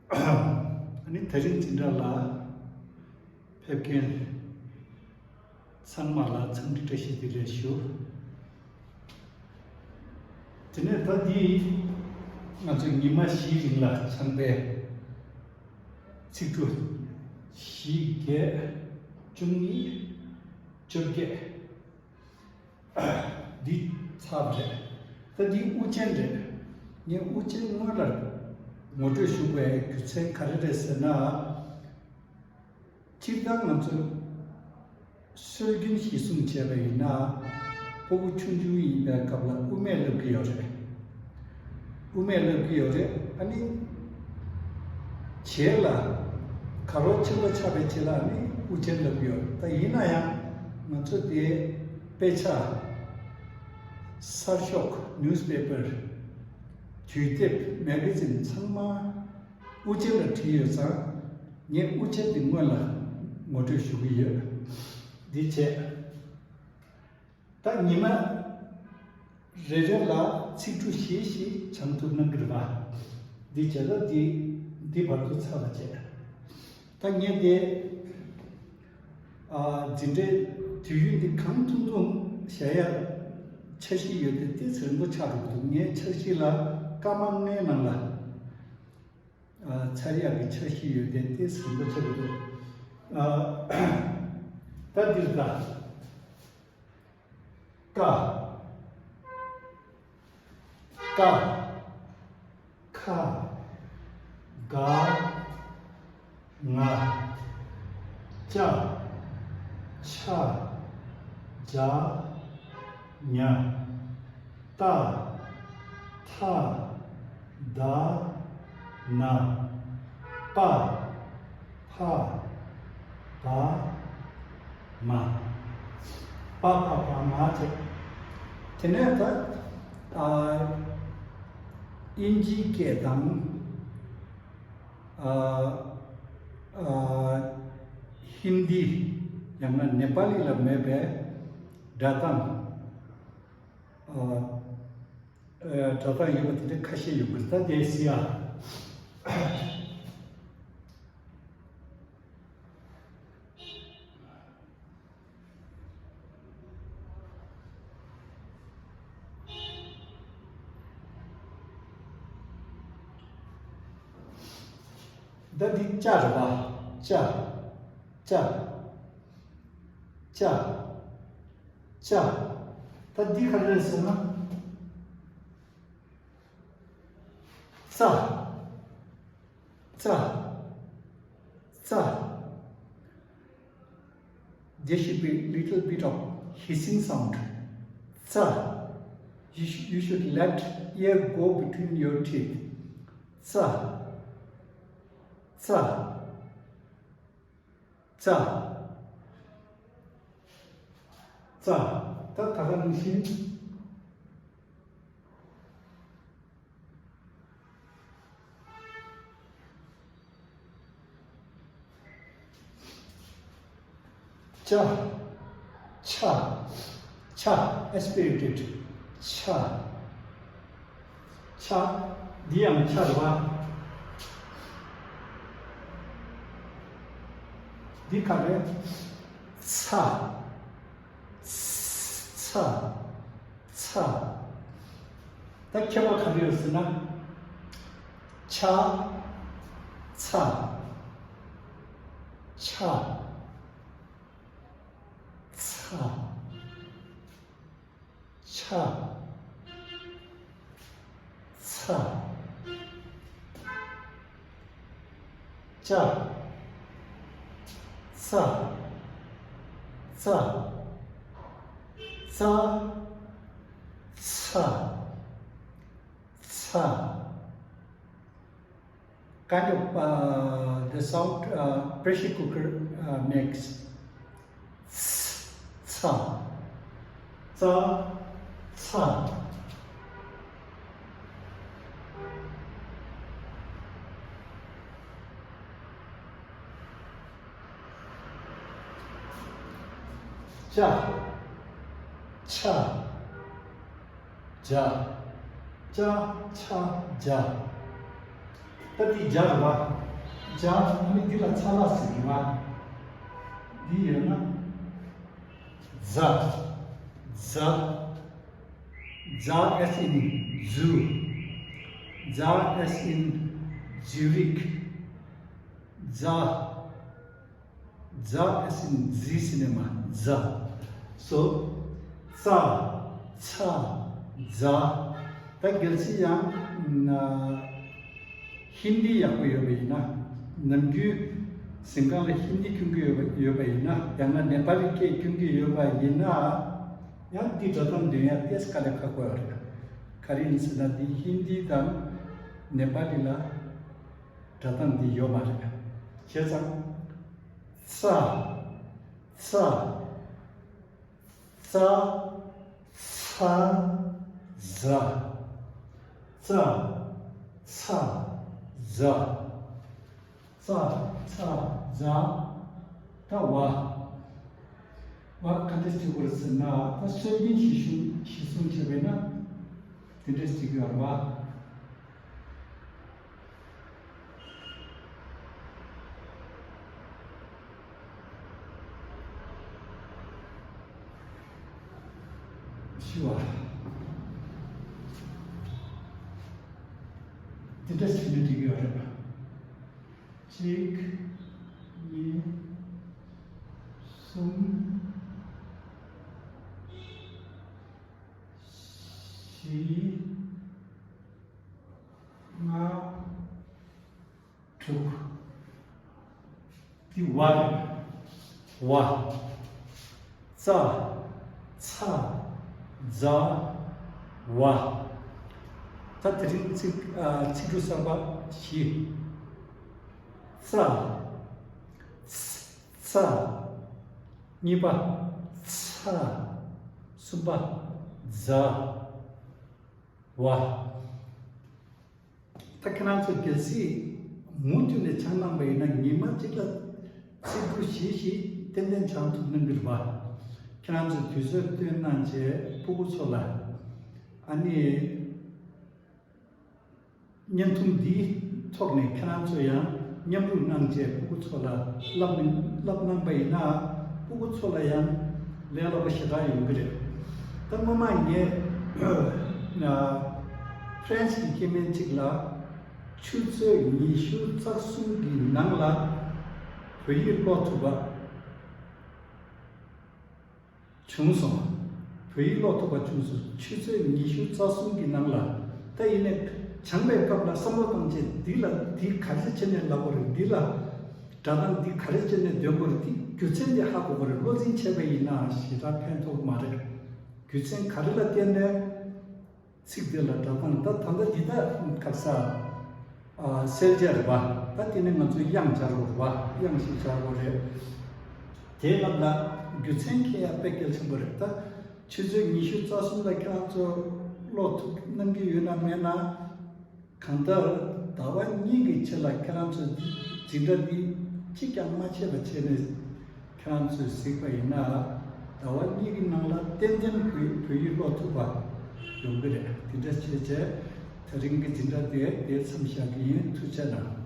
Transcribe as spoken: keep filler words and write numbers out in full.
ཨ་ནི་དེ་རིང་འཛིན་གྲྭ་ལ་ཕེབས་མཁན་ཚང་མ་ལ་འཚམས་འདྲི་བཀྲ་ཤིས་བདེ་ལེགས་ཞུ། དེ་ནས་ད་འདི་ང་ཚོས་ཉི་མ་བཞིའི་རིང་ལ་སྦྱངས་པའི་ཚིག་འབྲུ་བཞི་བརྒྱད་བཅུ་གཉིས་བཅོ་བརྒྱད། འདི་ཚར་བ་རེད། ད་འདི་དབུ་ཅན་རེད། ངས་དབུ་ཅན་སྔོན་ལ་ངོ་སྤྲོད་ཞུ་བའི་རྒྱུ་མཚན་ག་རེ་རེད་ཟེར་ན། སྤྱིར་བཏང་ང་ཚོས་སྲོལ་རྒྱུན་གཞིར་བཟུང་བྱས་པ་ཡིན་ན། ཕྲུ་གུ་ཆུང་ཆུང་ཡིན་པའི་སྐབས་ལ་དབུ་མེད་ལབ་ཀྱི་ཡོད་རེད། དབུ་མེད་ལབ་ཀྱི་ཡོད་རེད། ཨ་ནི་རྗེས་ལ་དགའ་རོགས་ཆེན་པོ་ཆགས་པའི་རྗེས་ལ་ཨ་ནི་དབུ་ཅན་ལབ་ཀྱི་ཡོད་རེད། ད་ཡིན་ན་ཡང་ང་ཚོ་དེ་དཔེ་ཆ་གསར་ཤོག news paper དུས་དེབ་magazine ཚང་མ་དབུ་ཅན་ལ་བྲིས་ཡོད་ཙང་། ངས་དབུ་ཅན་དེ་སྔོན་ལ་ངོ་སྤྲོད་ཞུ་གི་ཡོད། འདི་བྱས། ད་ཉི་མ་རེ་རེ་ལ་ཚིག་འབྲུ་བཞི་བཞི་སྦྱང་ཐུབ་ན་འགྲིག་པ། འདི་བྱས་ད་འདི་འདི་བར་དུ་ཚར་བ་བྱས། ད་ངས་འདི་ཨ་འཛིན་གྲྭའི་དུས་ཡུན་འདི་གང་ཐུང་ཐུང་བཞག་ཡ་འཆར་གཞི་ཡོད་དེ་ཏོག་ཙམ་རིང་པོ་ཆགས་འགྲོ་གི་འདུག་ངའི་འཆར་གཞི་ལ་སྐར་མ་ལྔའི་ནང་ལ་ཨ་ཚར་ཡག་གི་འཆར་གཞི་ཡོད་དེ་ཏོག་ཙམ་རིང་པོ་ཆགས་ཀྱི་འདུག་ཨ་ད་འདིར་ད། ཀ་ཀ་ཁ་ག་ང་ཅ་ཆ་ཇ་ཉ་ཏ་ཐ་ད་ན་པ་ཕ་བ་མ། པ་ཕ་བ་མ་བྱས། དེ་ནས་ད་ཨ་དབྱིན་ཇིའི་སྐད་དང་ཨ་ཨ་ཧིན་དི་ཡང་ན་ནེ་པ་ལི་ལ་མེད་པའི་སྒྲ་གདངས། ཨ་ཨ་སྒྲ་གདངས་ཡོད་པ་དེ་འདྲ་ཁ་ཤས་ཡོད་པ་རེད། ད་དེ་སི་ཨ། ད་འདི་ཅ་རེད་པ། ཅ། ཅ། ཅ། ཅ། ད་འདི་ག་རེ་རེད་ཟེར་ན། ཙ། ཙ། ཙ། There should be little bit of hissing sound. Tsa. You should, you should let air go between your teeth. Tsa. Tsa. Tsa. Tsa. ད་ད་ག་ནང་བཞིན། ཅ། ཆ། ཆ། Aspirated. ཆ། ཆ། འདི་ཡང་ཆ་རེད་པ། འདི་ག་རེ། ཚ། ཚ། ཚ། ད་ཁྱད་པར་ག་རེ་ཡོད་ཟེར་ན། ཆ། ཚ། ཆ། ཚ། ཆ། ཚ། ཅ། ཙ། ཙ། ཙ། ཚ། ཚ། Kind of, uh, the sound, uh, pressure cooker, uh, makes. ཚ། ཚ། ཙ། ཚ། ཅ། ཆ། ཇ། ཅ། ཆ། ཇ། ད་འདི་ཇ་རེད་པ། ཇ། ཨ་ནི་འདི་ལ་ཚ་ལ་ཟེར་གྱི་པ། འདི་ཡོད་ན། ཛ། ཛ། Za as in Zurich. Za as in Zurich. Za. Za as in Z cinema. Za. So, ཙ། ཚ། ཛ། ད་གལ་སྲིད་ཡང་ན། ཧིན་དི་ཡག་པོ་ཡོད་པ་ཡིན་ན། ནམ་རྒྱུན་གཟིམ་ཁང་ལ་ཧིན་དི་སྐྱོན་གྱི་ཡོད་པ་ཡོད་པ་ཡིན་ན། ཡང་ན་ནེ་པ་ལི་སྐད་སྐྱོན་གྱི་ཡོད་པ་ཡིན་ན། ཡང་འདི་སྒྲ་གདངས་འདོན་ཡ་ཏོག་ཙམ་དཀའ་ལས་ཁག་པོ་ཡོད་རེད། ག་རེ་ཡིན་ཟེར་ན། འདི་ཧིན་དི་དང་ནེ་པ་ལི་ལ་སྒྲ་གདངས་འདི་ཡོད་མ་རེད། བྱས་ཙང་། ཙ། ཙ། ཙ། ཚ། ཛ། ཙ། ཚ། ཛ། ཙ། ཚ། ཛ། ད་ཝ། ཝ་ག་འདྲ་བྲིས་དགོས་རེད་ཟེར་ན། ད་སྲོལ་རྒྱུན་གཞི་བཟུང་གཞི་བཟུང་བྱས་པས་ན་དེ་འདྲ་བྲིས་ཀྱི་ཡོད་རེད་པ། ཤི་བ། དེ་འདྲ་བྱས་ནས་འགྲིག་གི་ཡོད་རེད་པ། གཅིག་གཉིས། གསུམ། བཞི། ལྔ། དྲུག་འདི་ཝ་རེད། ཝ། ཙ། ཚ། ཛ། ཝ། ད་དེ་རིང་ཚིག་ཨ། ཚིག་འབྲུ་གསར་པ་བཞི། ཙ། ཚ། གཉིས་པ། ཚ། གསུམ་པ། ཛ། ཝ། ད་ཁྱེད་རང་ཚོ་གལ་སྲིད་མུ་མཐུད་ནས་སྦྱངས་གནང་པ་ཡིན་ན། ཉི་མ་གཅིག་ལ་ཚིག་འབྲུ་བཞི་ཞིག་ཏན་ཏན་སྦྱང་ཐུབ་གནང་གི་རེད་པ། ཁྱེད་རང་ཚོས་དུས་ཚོད་བཏོན་གནང་བྱས་སྤུ་གུ་ཚོ་ལ། ཨ་ནི། བརྙན་ཐུང་འདིའི་ཐོག་ནས་ཁྱེད་རང་ཚོ་ཡང་མཉམ་རུབ་གནང་བྱས་སྤུ་གུ་ཚོ་ལ་བསླབ་ནས་བསླབ་གནང་པ་ཡིན་ན། སྤུ་གུ་ཚོ་ལ་ཡང་ལས་སླ་པོ་ཞེ་དྲག་ཡོང་གི་རེད། ད་སྔོན་མ་ངས་ཕ་རན་སི་གི་སྐྱེ་དམན་གཅིག་ལ་ཆུ་ཚོད་ཉི་ཤུ་རྩ་གསུམ་གྱི་ནང་ལ་བོད་ཡིག་ཀློག་ཐུབ་པ་བྱུང་སོང་། བོད་ཡིག་ཀློག་ཐུབ་པ་བྱུང་སོང་། ཆུ་ཚོད་ཉི་ཤུ་རྩ་གསུམ་གྱི་ནང་ལ། ད་ཡིན་ནའི་སྦྱངས་པའི་སྐབས་ལ་བསམ་བློ་བཏང་བྱས། འདི་ལ་འདི་ག་རེ་བྱས་ནས་ལབ་དགོས་རེད། འདི་ལ་སྒྲ་གདངས་འདི་ག་རེ་བྱས་ནས་འདོན་དགོས་རེད། འདི་རྒྱུ་མཚན་འདི་ཧ་གོ་དགོས་རེད། བློ་འཛིན་བྱས་པ་ཡིན་ན་ཞེ་དྲག་ཕན་ཐོགས་མ་རེད། རྒྱུ་མཚན་ག་རེ་ལ་བརྟེན་ནས། ཚིག་དེ་ལ་སྒྲ་གདངས། ད་ད་ལྟ་འདི་ད་ཁ་ས་ཨ་གསལ་བྱེད་རེད་པ། ད་དེ་ནས་ང་ཚོས་དབྱངས་སྦྱར་དགོས་རེད་པ། དབྱངས་ཤིག་སྦྱར་དགོས་རེད། དེའི་སྐབས་ལ་རྒྱུ་མཚན་འཁྱེར་ཡ་དཔེ་གལ་ཆེན་པོ་རེད། ད་ཆུ་ཚོད་ཉི་ཤུ་རྩ་གསུམ་ལ་ཁྱེད་རང་ཚོ་ཀློག་ཐུབ་གནང་གི་ཡོད་ན་མེད་ན། གང་ལྟར་ཟླ་བ་གཉིས་ཀྱི་རྗེས་ལ་ཁྱེད་རང་ཚོས་འཛིན་གྲྭ་འདི་གཅིག་ཀྱང་མ་ཆད་པ་བྱས་ནས། ཁྱེད་རང་ཚོས་གཟིགས་པ་ཡིན་ན། ཟླ་བ་གཉིས་ཀྱི་ནང་ལ་ཏན་ཏན་བོད་བོད་ཡིག་ཀློག་ཐུབ་པ་ཡོང་གི་རེད། དེ་འདྲ་བྱས་བྱས་དེ་རིང་གི་འཛིན་གྲྭ་དེ་དེ་མཚམས་བཞག་གི་ཡིན། ཐུགས་རྗེ་གནང་།